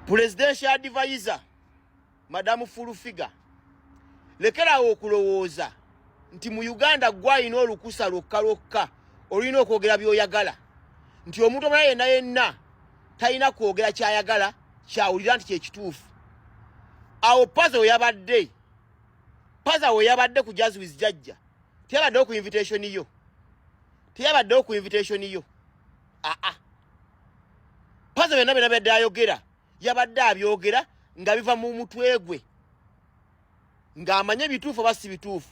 Presidential advisor Madamu Full Figure, lekerawo okulowooza nti mu Uganda gwe alina olukusa lwokka lwokka olulina okwogera by'oyagala, nti omuntu omulala yenna yenna talina kwogera kyayagala kyawulira nti kyekituufu. Awo Pazo weyabadde, Pazo weyabadde ku Jazz with Jajja, teyabaddewo ku invitation yo, teyabaddewo ku invitation yo. Aa, Pazo byonna byonna byadde ayogera yabadde abyogera nga biva mu mutwe gwe, ng'amanye ebituufu oba si bituufu.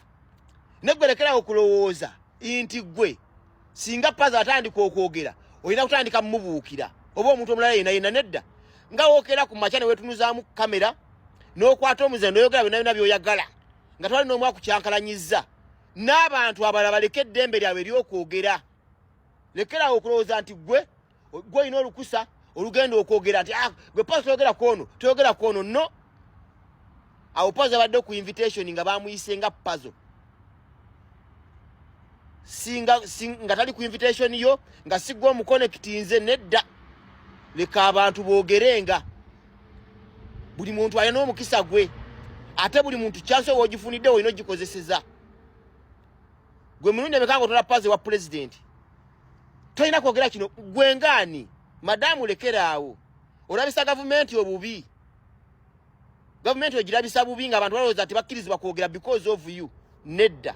Negwe lekerawo okulowooza nti gwe singa Pazo atandika okwogera olina kutandika mumubuukira oba omuntu omulala yena yena. Nedda, nga wookera ku makya ne weetunuzaamu kamera n'okwata omuze n'oyogera byonna byonna by'oyagala nga twali n'omu akukyankalanyizza, n'abantu abalala baleke eddembe lyabwe ery'okwogera. Lekerawo okulowooza nti gwe gwe olina olukusa olugenda okwogera nti ah, gwe Pazo toyogera kwono, toyogera kwono. No, awo Pazo abadde ku invitation nga bamuyise nga Pazo, singa nga tali ku invitation yo, nga sigwa omuconnectinze. Nedda, leka abantu boogerenga. Buli muntu alina omukisa gwe, ate buli muntu chance wogifunidde olina ogikozeseza. Gwe mulundi emeka nga otola Pazo wa president? Tolina kwogera kino gwe ngaani? Madamu, lekeraawo, olabisa gavumenti obubi. Gavumenti ogirabisa bubi nga abantu balowooza tebakkirizibwa kwogera because of you. Nedda.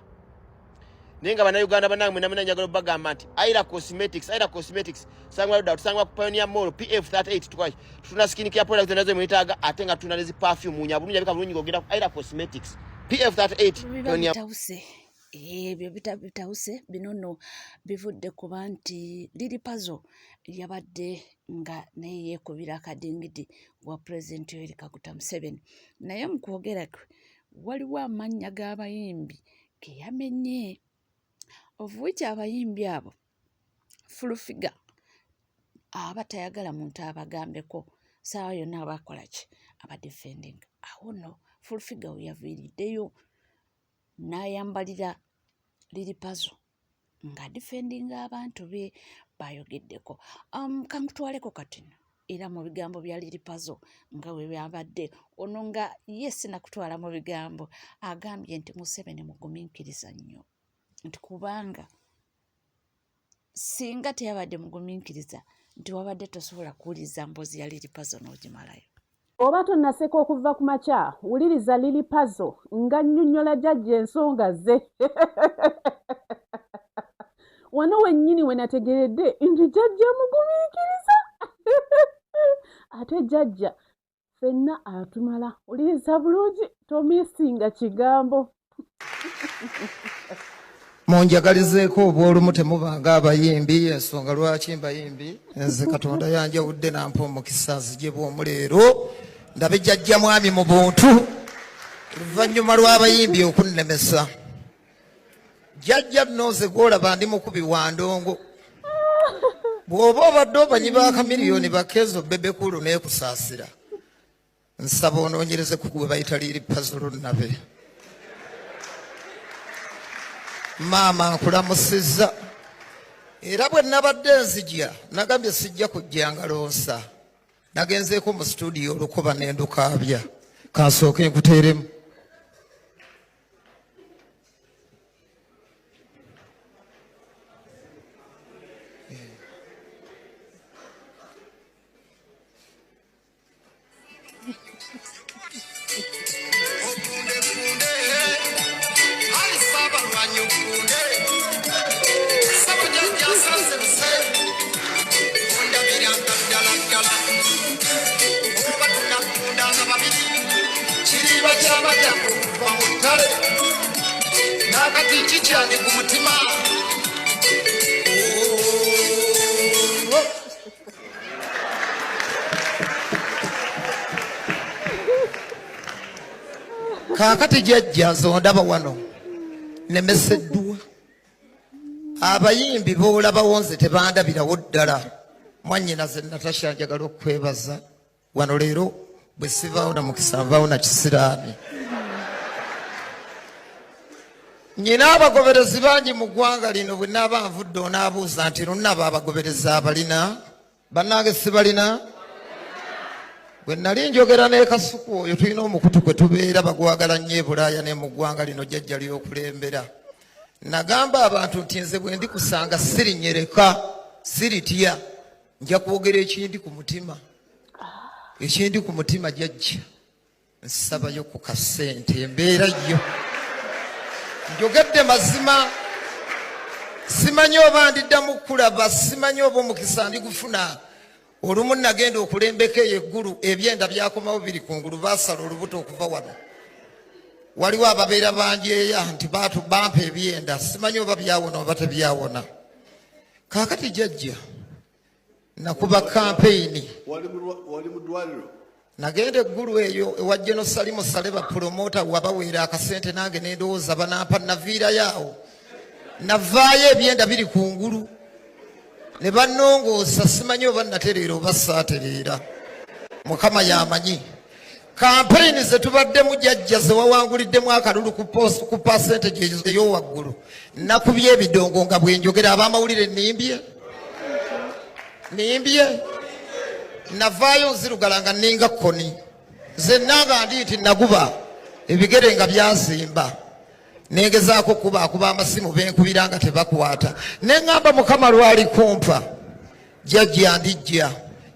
Naye nga bannayuganda bannange mwena mwena, njagala obagamba nti Aira Cosmetics, Aira Cosmetics sangwa ludda, tusangwa ku Pioneer Mall PF 38. Tukola, tutunda skin care products zonna zemwetaaga, ate nga tutunda nezi perfume nya bulungi, abika bulungi ng'ogenda ku Aira Cosmetics PF 38 Biba Pioneer. bitawuse ebyo bitawuse. Bino nno bivudde kuba nti Lil Pazo yabadde nga naye yeekubira akadingidi wa Pulezidenti Yoweri Kaguta Museveni, naye mu kwogera kwe waliwo amannya g'abayimbi ge yamenye, of which abayimbi abo Full Figure aba tayagala muntu abagambeko, saawa yonna abakola ki, aba defending. Awo nno Full Figure we yaviiriddeyo n'ayambalira Lil Pazo nga defendinga abantu be bayogeddeko. Kankutwaleko katino era mu bigambo bya Lil Pazo nga bwe byabadde. Ono nga ye sinakutwala mu bigambo, agambye nti Museveni mugumiikiriza nnyo, nti kubanga singa teyabadde mugumiikiriza nti wabadde tosobola kuwuliriza mboozi ya Lil Pazo n'ogimalayo. Oba tonnaseka okuva ku makya, wuliriza Lil Pazo nga nnyonnyola jjajja ensonga ze. Wano wennyini we nategeredde nti jjajja mugumiikiriza, ate jjajja ffenna atumala. Wuliriza bulungi, tomisinga kigambo. Munjagalizeeko obwolumu, temubanga abayimbi. Ensonga lwaki mbayimbi, nze Katonda yanjawudde nampa omukisa nzije bwomu leero ndabe jjajja mwami mu buntu, oluvannyuma lw'abayimbi okunnemesa. Jjajja nno nze gwolaba ndi mukubi wa ndongo. Bw'oba obadde omanyi bakamiliyoni bakeezo bebekulu neekusaasira, nsaba onoonyereze ku gwe bayita Lil Pazo Lunnabe. Maama, nkulamusizza. Era bwe nabadde nzija nagambye sijja kujja ngalonsa, nagenzeeko mu situdiyo olukoba nendukaabya. Kansooke nkuteeremu. Nakati kikyali ku mutima. Kaakati jjajja, nze ondaba wano nemeseddwa abayimbi boolabawo, nze tebandabirawo ddala. Mwannyinaze Natasha, njagala okukwebaza wano leero. Bwe sivaawo na mukisa, nvaawo na kisiraani. Nyina abagoberezi bangi mu ggwanga lino. Bwe naaba nvudde onaabuuza nti lunaba abagoberezi abalina, bannange sibalina. Bwe nali njogera ne Kasuku oyo, tulina omukutu kwe tubeera, bagwagala nnyo e Bulaaya ne mu ggwanga lino jjajja ly'okulembera. Nagamba abantu nti nze bwe ndikusanga sirinyereka, siritya, nja kwogera ekindi ku mutima, ekindi ku mutima. Jjajja, nsabayo ku kasente, embeera yo njogedde mazima. Simanyi oba ndiddamu kulaba, simanyi oba omukisa ndigufuna. Olumu nagenda okulembeka eyo eggulu, ebyenda byakomawo biri kungulu, baasala olubuto okuva wano. Waliwo ababeera banjeeya nti baatu bampa ebyenda, simanyi oba byawona oba tebyawona. Kaakati jjajja, nakuba kampeyini. Wali mu ddwaliro? Nagenda eggulu eyo ewa Jeno Salimu Sale, bapulomota wabaweera akasente, nange nendowooza banampa. Naviirayo awo, navaayo ebyenda biri kungulu ne bannongoosa. Simanyi oba natereera oba saatereera, Mukama yamanyi. Kampeyini ze tubaddemu jjajja, ze wawanguliddemu akalulu ku percentage ey'owaggulu, nakubye ebidongo nga bwenjogera ab'amawulire. Nimbye? Nimbye? Navaayo nzirugala nga ninga koni, nzenna nga ndi nti naguba ebigere nga byazimba, nengezaako kuba amasimu, benkubira nga tebakwata, neŋŋamba Mukama lwali kumpa. Jjajja, ndijja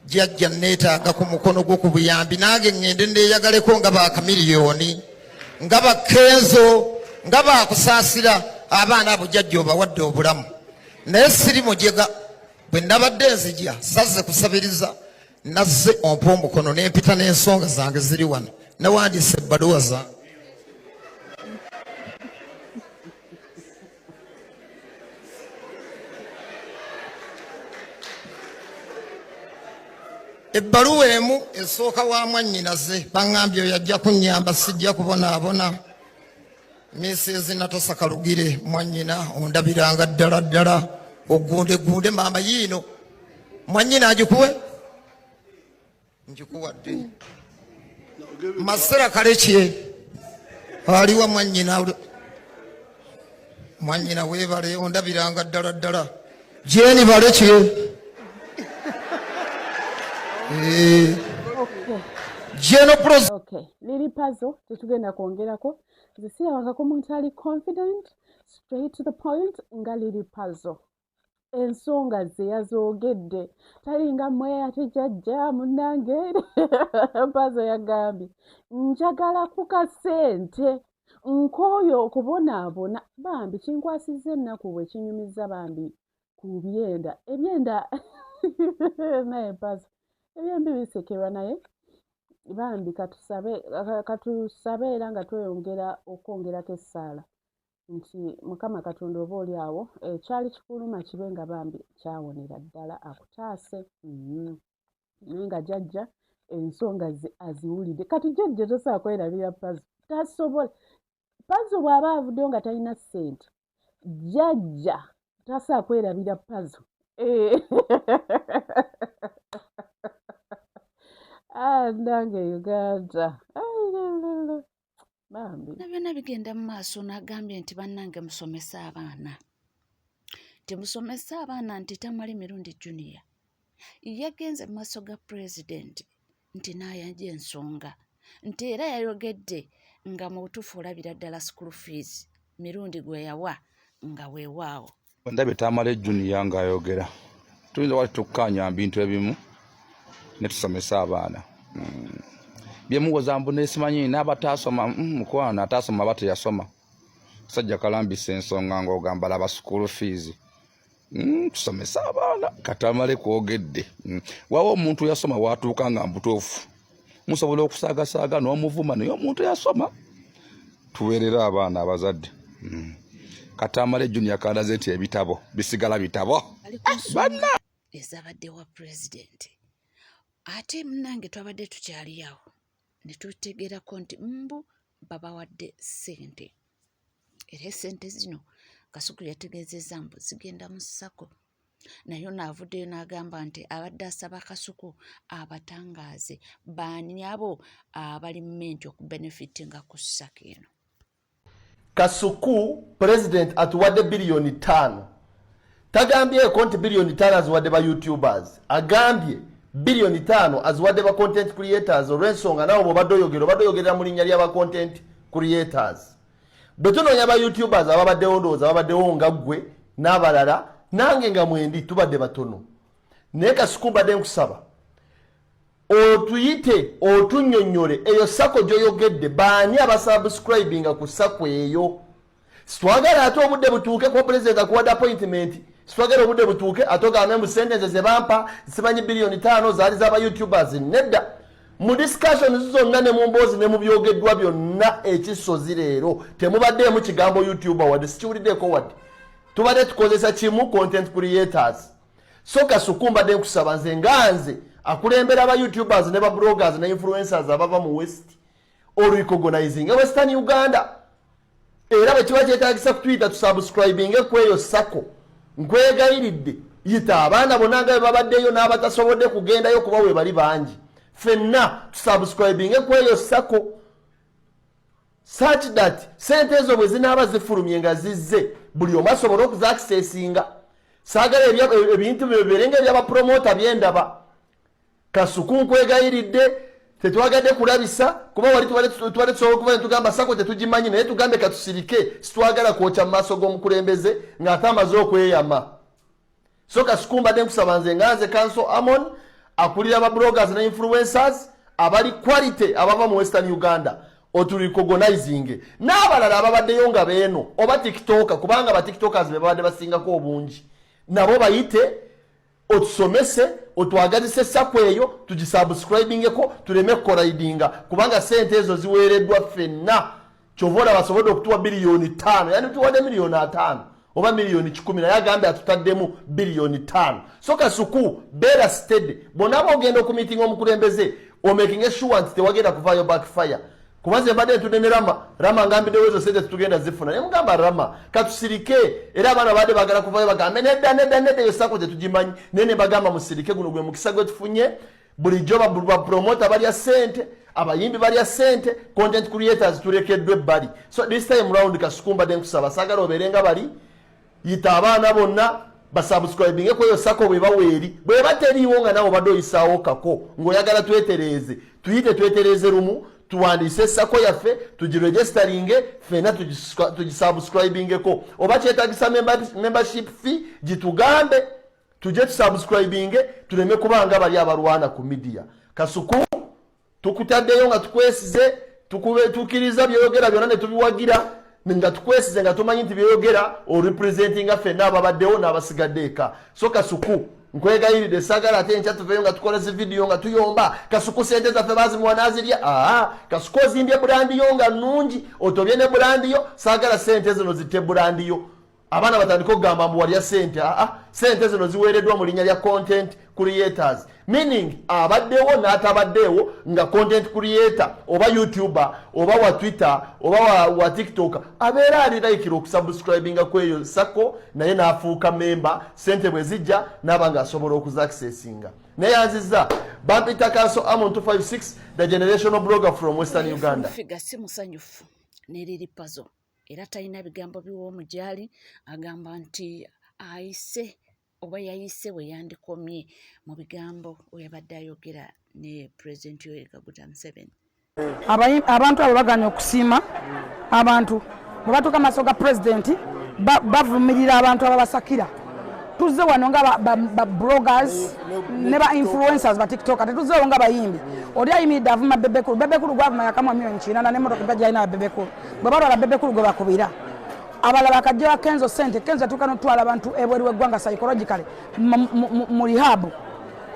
jjajja, neetaaga ku mukono gwo ku buyambi, nange ŋŋende neeyagaleko nga bakamiliyoni, nga bakenzo, nga bakusaasira abaana abo. Jjajja, obawadde obulamu, naye siri mujega. Bwe nabadde nzija, sazze kusabiriza, nazze ompa omukono nempita n'ensonga zange ziri wano, nawandiisa ebbaluwa zange. Ebbaluwa emu esooka wa mwannyinaze, baŋŋambye oyo ajja kunnyamba, sijja kubonaabona. Mrs Natasa Kalugire, mwannyina, ondabiranga ddala ddala, ogunde gunde maama yiino. Mwannyina, agikuwe, ngikuwadde. Masera Kalekye aliwa mwannyina? Mwannyina, weebale, ondabiranga ddala ddala. Jeni Balekye. Geno Pros. Okay, Lili Pazo tetugenda kwongerako. Nze sirabangako muntu ali confident, straight to the point nga Lili Pazo. Ensonga ze yazoogedde talinga mmwe ate jjajja munnange. Pazo yagambye njagala ku kasente, nkooye okubonaabona. Bambi kinkwasizza ennaku bwe kinyumiza bambi ku byenda, ebyenda naye Pazo ebyembi bisekerwa, naye bambi katusabe, katusabe era nga tweyongera okwongerako essaala nti Mukama Katonda oba oli awo ekyali kikuluma kibe nga bambi kyawonera ddala, akutaase. Naye nga jjajja ensonga ze aziwulidde. Kati jjajja tosobola kwerabira Pazo, tasobola. Pazo bw'aba avuddeyo nga talina ssente, jjajja tasobola kwerabira Pazo. Ah, nange Uganda bambi. Na byonna bigenda mu maaso. N'agambye nti bannange musomese abaana, nti musomese abaana, nti Tamale Mirundi Junior yagenze mu maaso ga pulezidenti nti n'ayanja ensonga, nti era yayogedde nga mu butuufu olabira ddala school fees Mirundi gwe yawa nga weewaawo. Ndabye Tamale Junior ng'ayogera, tuyinza wali tukkaanya mu bintu ebimu ne tusomesa abaana. Byemuwoza mbu nesimanyi n'abataasoma, mukwano, ataasoma aba teyasoma. Sajja kalambisa ensonga ng'ogamba laba school fees. Tusomese abaana. Katamale kwogedde. Wawa omuntu yasoma watuuka nga mbutuufu musobola okusaagasaaga n'omuvuma, naye omuntu yasoma tuweerera abaana abazadde. Katamale Junior kalaze nti ebitabo bisigala bitabo. Ali ku nsonga ezabadde wa pulezidenti. Ate munange twabadde tukyali awo ne tutegeerako nti mbu babawadde ssente, era esente zino Kasuku yategeezezza mbu zigenda mu SACCO, naye ono avuddeyo n'agamba nti abadde asaba Kasuku abatangaaze baani abo abali meant okubenefitinga ku SACCO eno. Kasuku, president atuwadde 5 biliyoni. Tagambyeko nti 5 biliyoni aziwadde ba YouTubers, agambye 5 biliyoni aziwadde ba content creators, olw'ensonga naawe bwobadde oyogera, obadde oyogerera mu linnya ly'aba content creators. Bwe tunoonya ba YouTubers ababaddewo, ndowooza babaddewo nga ggwe n'abalala, nange nga mwendi, tubadde batono. Naye Kasuku, mbadde nkusaba otuyite otunnyonnyole eyo SACCO gy'oyogedde, baani abasubscribinga ku SACCO eyo? Sitwagala ate obudde butuuke, kuba Pulezidenti akuwadde appointment, sitwagala obudde butuuke ate ogambe mu sente ze bampa, simanyi 5 biliyoni zaali z'aba YouTubers. Nedda, mu discussions zonna ne mu mboozi ne mu byogeddwa byonna ekisozi leero, temubaddeemu kigambo YouTuber wadde, sikiwuliddeeko wadde. Tubadde tukozesa kimu, content creators. So Kasuku, mbadde nkusaba nze nga nze akulembera aba YouTubers ne ba bloggers ne influencers abava mu West, orecognizing Western Uganda, era bwe kiba kyetagisa kutuyita tusubscribinge kweyo SACCO, nkwegayiridde yita abaana bonna nga bwe babaddeyo n'abatasobodde kugendayo, kuba we bali bangi, ffenna tusubscribinge kweyo SACCO, such that sente ezo bwe zinaaba zifulumye nga zizze, buli omu asobole okuzaccessinga. Saagala ebintu bibeere nga ebyabapromota byendaba. Kasuku, nkwegayiridde, tetwagadde kulabisa, kuba wali tubadde tusobola okuva netugamba SACCO tetugimanyi, naye tugambe katusirike, sitwagala kwokya mu maaso g'omukulembeze ng'ate amaze okweyama. So Kasuku, mbadde nkusaba nze nga nze Kanso Amon akulira aba bloggers ne influencers abali quality abava mu Western Uganda, oturecognizing n'abalala ababaddeyo nga beeno oba TikToker, kubanga ba TikTokers be babadde basingako obungi, nabo bayite otusomese, otwagazise SACCO eyo, tugisubscribingeko, tuleme kukoraidinga, kubanga sente ezo ziweereddwa ffenna. Kyova olaba basobodde okutuwa 5 biliyoni, yani tuwadde 50 miliyoni oba 100 miliyoni, naye agambye atutaddemu 5 biliyoni. So Kasuku, beera steady. Bonna boogenda okumitinga omukulembeze, omakinge sure nti tewagenda kuvaayo backfire, kuba nze mbadde ntudde ne Rama. Rama ngambiddewo ezo sente tetugenda zifuna, naye mugamba, "Rama, katusirike." Era abaana badde bagala kuvayo bagambe, "Nedda, nedda, nedda, eyo SACCO tetugimanyi." Naye ne bagamba, "Musirike, guno gwe mukisa gwe tufunye." Bulijjo bapromota balya sente, abayimbi balya sente, content creators tulekeddwa ebbali. So this time round, Kasuku, mbadde nkusaba, saagala obeere nga bali. Yita abaana bonna basubscribinge kweyo SACCO bweba weeri. Bweba teriiwo, nga nawe obadde oyisaawo kako ng'oyagala twetereeze, tuyite twetereeze lumu, tuwandiise SACCO yaffe, tugiregisteringe ffenna, tugisubscribingeko. Oba kyetagisa membership fee, gitugambe, tujye tusubscribinge, tuleme kubanga bali abalwana ku media. Kasuku, tukutaddeyo nga tukwesize, tukkiriza byoyogera byonna ne tubiwagira, nga tukwesize, nga tumanyi nti byoyogera orepresentinga ffenna ababaddewo n'abasigadde eka. So Kasuku, nkwegayiridde, sagala ate enkya tuveeyo nga tukola zi video nga tuyomba, "Kasuku sente zaffe bazimuwa n'azirya." Aa, Kasuku, ozimbye brand yo nga nnungi, otobye ne brand yo. Saagala sente zino zitte brand yo, abaana batandika okugamba mbu walya sente. Aa, sente zino ziweereddwa mu linnya lya content creators, meaning abaddewo n'atabaddeewo nga content creator oba YouTuber oba wa Twitter oba wa TikTok, abeera ali likely okusubscribinga kweyo SACCO, naye n'afuuka memba. Sente bwe zijja n'aba ng'asobola okuzaccessinga. Naye yanziza bampita Kanso Amon 256, the generational blogger from Western Uganda. Figa si musanyufu ne Lil Pazo, era talina bigambo biwoomu gy'ali. Agamba nti ayise oba yayise we yandikomye mu bigambo we yabadde ayogera ne Pulezidenti Yoweri Kaguta Museveni. Abantu abo baganya okusiima abantu bwe batuuka maaso ga pulezidenti, bavumirira abantu ababasakira. Tuzze wano nga ba bloggers ne ba influencers, ba TikTok, tetuzzeewo nga bayimbi. Oli ayimiridde avuma Bebe Cool. Bebe Cool gwavuma yakamwa 8 miliyoni n'emmotoka empya gyalina. Bebe Cool bwe balwala, Bebe Cool gwe bakubira. Abalala bakajja wa Kenzo sente. Kenzo yatuuka n'otwala abantu ebweru w'eggwanga psychologically mu rehab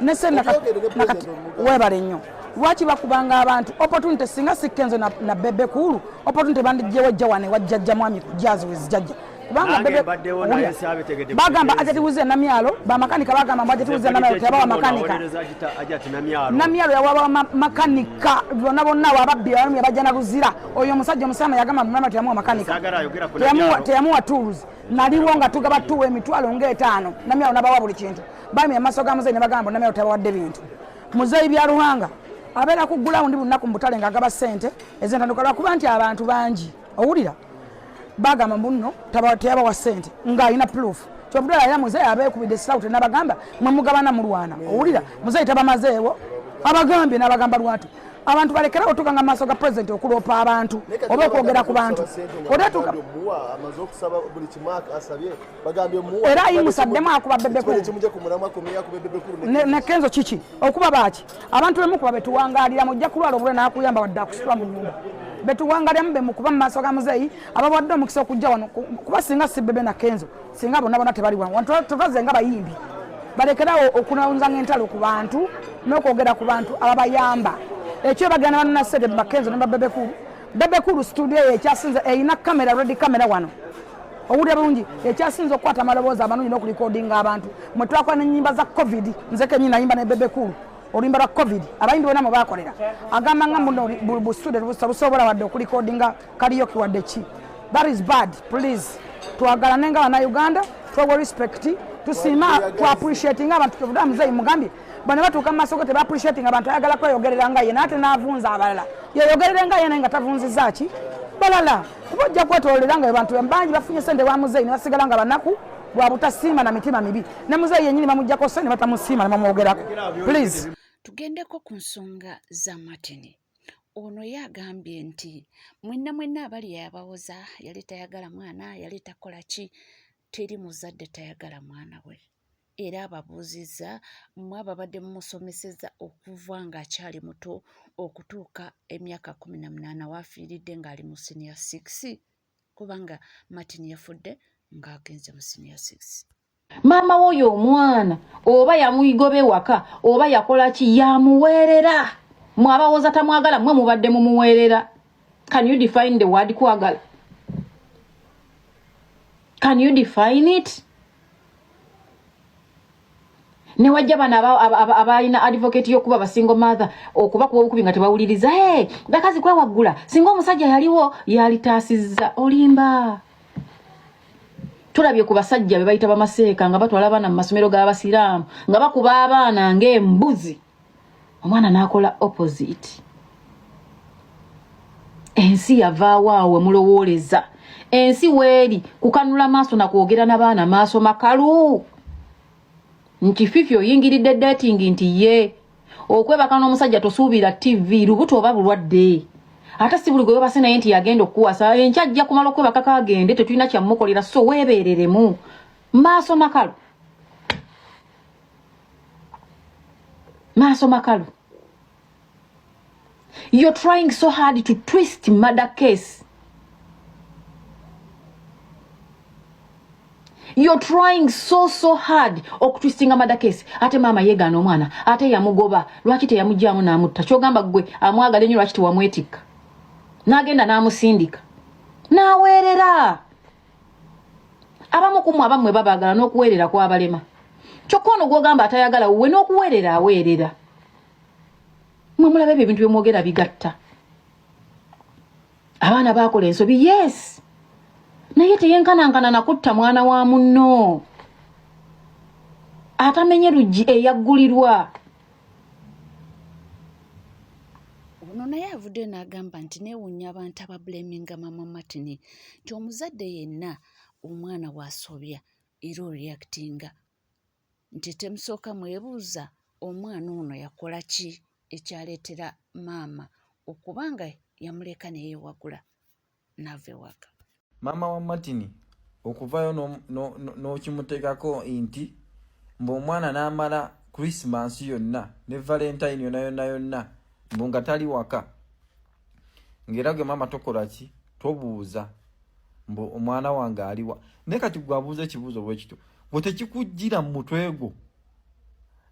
ne nakati weebale nnyo. Lwaki bakubanga abantu Opportunity singa si Kenzo na Bebe Cool, opportunity bandijjewo ejja wano ewa Jjajja Mwami ku Jazz with Jjajja, kubanga Nange Bebe mbaddewo owulira. naye saabitegedde Bagamba butereezi. Ajati Wuze Namyalo, bamakanika bagamba mbu Ajati Wuze Namyalo teyabawa makanika. Ajati Namyalo. Namyalo yawabawa makanika bonna bonna, abo ababbi abamu yabajja na luzira. Oyo omusajja omusama yagamba mbu Namyalo teyamuwa makanika. Saagala ayogera ku Teyamuwa Namyalo. Teyamuwa tools. Naliwo nga tugaba tuwa 50,000 nga, Namyalo nabawa buli kintu. Bayimira maaso ga muzeeyi ne bagamba mbu Namyalo tabawadde bintu. Muzeeyi bya Ruhanga abeera ku gulawundi buli lunaku mu butale ng'agaba ssente ez'entandikwa, lwakuba nti abantu bangi. Owulira bagamba mbu nno teyabawa ssente ng'alina proof. Kyobudala era muzeeyi abeekubidde sirauti nabagamba mwe mugabana mulwana. Owulira muzeeyi tabamazeewo, abagambye n'abagamba lwatu abantu balekerawo otuukanga mu maaso ga pulezidenti okuloopa abantu oba okwogera ku bantu. Era ayimusaddemu akuba Bebe Cool ne Kenzo kiki okuba baaki abantu bemukuba betuwangalira mujja kulwala obulwa n'akuyamba wadde akusitula mu nyumba betuwangaliramu bemukuba mu maaso ga muzeeyi abawadde omukisa okujja wano kuba singa si Bebe na Kenzo singa bonna bonna tebali wano tubaze nga bayimbi balekerawo okunawunzanga entalo ku bantu n'okwogera ku bantu ababayamba. Ekyo bagenda banona ssente ba Kenzo ne ba Bebe Cool. Bebe Cool studio eyo ekyasinze erina kamera, ready kamera wano owulira bulungi, ekyasinze okukwata amaloboozi amalungi n'okulikodinga abantu. Mwe twakola n'ennyimba za COVID, nze kennyini nayimba ne Bebe Cool oluyimba lwa COVID, abayimbi bonna mwe baakolera. Agamba nga muno bu studio busobola wadde okulikodinga karaoke wadde ki. That is bad, please. Twagalane nga Bannayuganda, twewe respect, tusiima, tu appreciating abantu. Tuvuda muzeeyi mugambye bano batuuka mu maaso ge teba appreciating abantu, ayagala kweyogerera nga ye naate n'avunza abalala, yeyogerere nga ye naye nga tavunzizza ki balala, kuba ojja kwetoolera nga abantu bangi bafunye sente wa muzeeyi ne basigala nga banaku lwa butasiima na mitima mibi, ne muzeeyi yennyini bamuggyako sente ne batamusiima ne bamwogerako. Please. Tugendeko ku nsonga za Martin. Ono ye agambye nti mwenna mwenna abali yabawoza yali tayagala mwana, yali takola ki, teri muzadde tayagala mwana we. Era ababuuzizza mmwe ababadde mumusomeseza okuva ng'akyali muto okutuuka emyaka 18 waafiiridde ng'ali mu senior 6, kubanga Martin yafudde ng'agenze mu senior 6. Maama w'oyo omwana oba yamugoba ewaka oba yakola ki, yamuweerera. Mwe abawoza tamwagala, mwe mubadde mumuweerera. Can you define the word kwagala? Can you define it? Ne wajja bano abalina advocate y'okuba ba single mother okubakuba obukubi nga tebawuliriza. Hey, bakazi kwewaggula, singa omusajja yaliwo yalitaasizza. Olimba. Tulabye ku basajja be bayita bamaseeka nga batwala abaana mu masomero g'abasiraamu nga bakuba abaana ng'embuzi, omwana n'akola opposite. Ensi yavaawo awo we mulowooleza. Ensi weeri kukanula maaso na kwogera n'abaana maaso makalu nti fifi oyingiridde dating, nti ye okwebaka n'omusajja tosuubira tv lubuto oba bulwadde, ate si buli gwe webase naye nti yagenda okukuwasa. Enkya ajja kumala okwebaka kagende, tetulina kyamukolera, so weebeereremu maaso makalu, maaso makalu. You're trying so hard to twist murder case. You're trying so so hard okutwistinga murder case. Ate maama yeegaana omwana, ate yamugoba, lwaki teyamugyamu n'amutta? Kyogamba gwe amwagala ennyo, lwaki tewamwetikka n'agenda n'amusindika n'aweerera? Abamu kumwe abammwe babaagala n'okuweerera kwabalema, kyokka ono gw'ogamba atayagala wuwe n'okuweerera aweerera. Mwe mulaba ebyo ebintu byemwogera bigatta. Abaana baakola ensobi, yes, naye teyenkanankana nakutta mwana wa munno atamenye luggi eyaggulirwa. Ono naye avuddeyo n'agamba nti neewuunya abantu ababulaminga Mama Martin, nti omuzadde yenna omwana bw'asobya era oreactinga, nti temusooka mwebuuza omwana ono yakola ki ekyaleetera maama okuba nga yamuleka ne yeewagula n'ava ewaka. Maama wa Martin okuvaayo n'okimuteekako nti mbu omwana n'amala Christmas yonna ne Valentine yonna yonna yonna mbu nga tali waka, ng'era gwe maama tokola ki, tobuuza mbu omwana wange aliwa. Naye kati gwe abuuza ekibuuzo bwe kityo, gwe tekikujjira mu mutwe gwo?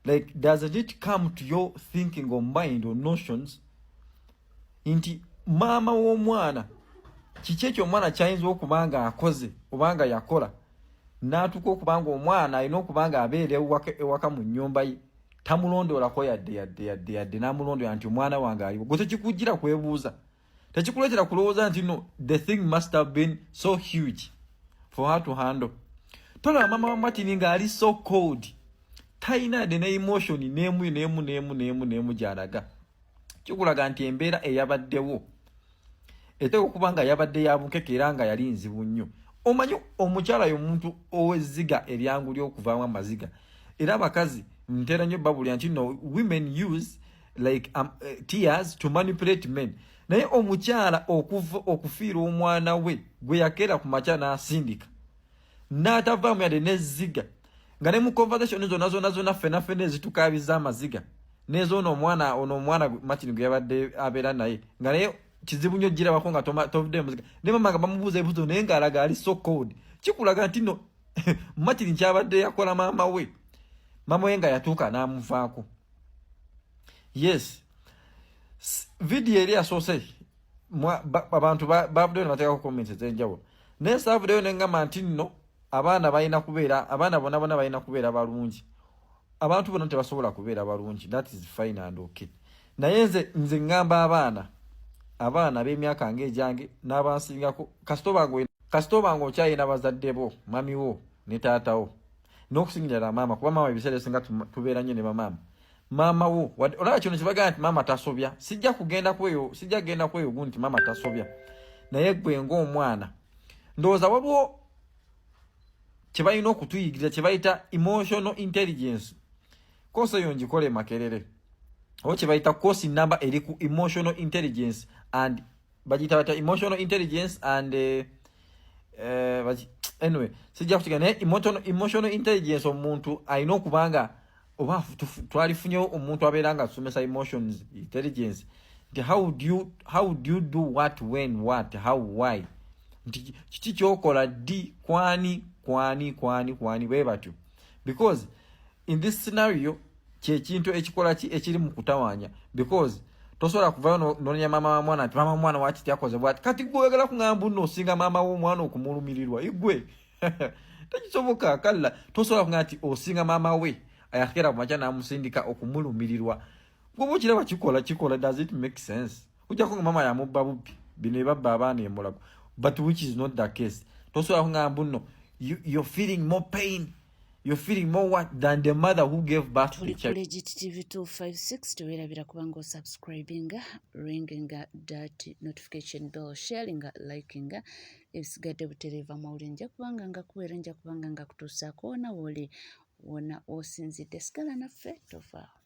Like, doesn't it come to your thinking or mind or notions nti maama w'omwana kiki ekyo omwana kyayinza okuba nga akoze oba nga yakola n'atuuka okuba nga omwana alina okuba nga abeera ewaka mu nnyumba ye, tamulondoolako yadde yadde yadde yadde n'amulondoola nti omwana wange aliwo? Gwe tekikujjira kwebuuza, tekikuleetera kulowooza nti no, the thing must have been so huge for her to handle? Tolaba maama wa Martin ng'ali so cold, talina yadde ne emotion n'emu n'emu n'emu n'emu n'emu gy'alaga. Kikulaga nti embeera eyabaddewo eteeka okuba nga yabadde ya bunkeke era nga yali nzibu nnyo. Omanyi omukyala y'omuntu ow'ezziga eryangu ly'okuvaamu amaziga. Era abakazi ntera nnyo babulira nti no, women use like tears to manipulate men. Naye omukyala okuva okufiirwa omwana we gwe yakeera ku makya n'asindika n'atavaamu yadde n'ezziga, nga ne mu conversation zonna zonna zonna ffena ffena ezitukaabizza amaziga n'ezoono omwana ono, omwana Martin gwe yabadde abeera naye, nga naye kizibu nnyo girabako nga tovudde muziga, ne mama nga bamubuuza ebibuuzo naye ng'alaga ali so cold, kikulaga nti no Martin kyabadde yakola maama we, maama we nga yatuuka n'amuvaako. Yes, vidiyo eri yasoose abantu bavuddeyo ne bateekako comments ez'enjawulo, naye saavuddeyo ne ngamba nti nno abaana balina kubeera, abaana bonna bonna balina kubeera balungi. Abantu bonna tebasobola kubeera balungi, that is fine and okay. Naye nze ŋŋamba abaana ab'emyaka ng'egyange n'abansingako, kasita obanga okyalina bazadde bo, mami wo ne taata wo, n'okusingira ddala maama, kuba maama ebiseera ebisinga tubeera nnyo ne bamaama. Maama wo olaba kino kibagamba nti maama tasobya, sijja kugenda kweyo, sijja kugenda kweyo gundi nti maama tasobya. Naye gwe ng'omwana, ndowooza waliwo kye balina okutuyigiriza kye bayita emotional intelligence. Course eyo ngikole Makerere, oba kye bayita course number eri ku emotional intelligence and bagiyita batya, emotional intelligence and anyway sijja kukiga. Naye emotional intelligence, omuntu alina okuba nga oba twalifunyewo omuntu abeera nga asomesa emotions intelligence, nti how do you do what, when, what, how, why, nti kiki kyokola ddi, kwani kwani kwani kwani, bwe batyo. Because in this scenario kyekintu ekikola ki ekiri mu kutawaanya, because tosobola kuvayo nonya maama wa mwana nti maama mwana waki tyakoze bwati. Kati gwe oyagala kuŋŋamba nno osinga maama w'omwana okumulumirirwa? Igwe tekisoboka. Kalla tosobola kuŋŋamba nti osinga maama we ayakeera ku makya n'amusindika okumulumirirwa. Gwe oba okiraba kikola kikola, does it make sense? Ojjako nga maama yamubba bubbi, bino ebabba abaana emulago, but which is not the case. Tosobola kuŋŋamba nno you're feeling more pain, you're feeling more what than the mother who gave birth to the Tuli ku child. Legit TV 256. Teweerabira kubanga osubscribinga, ringinga that notification bell, sharinga, likinga. Ebisigadde butereeva mawulire nja kubanga nga kuweera, nja kubanga nga kutuusaako wona wooli, wona osinzidde. Sigala naffe, tovaawo.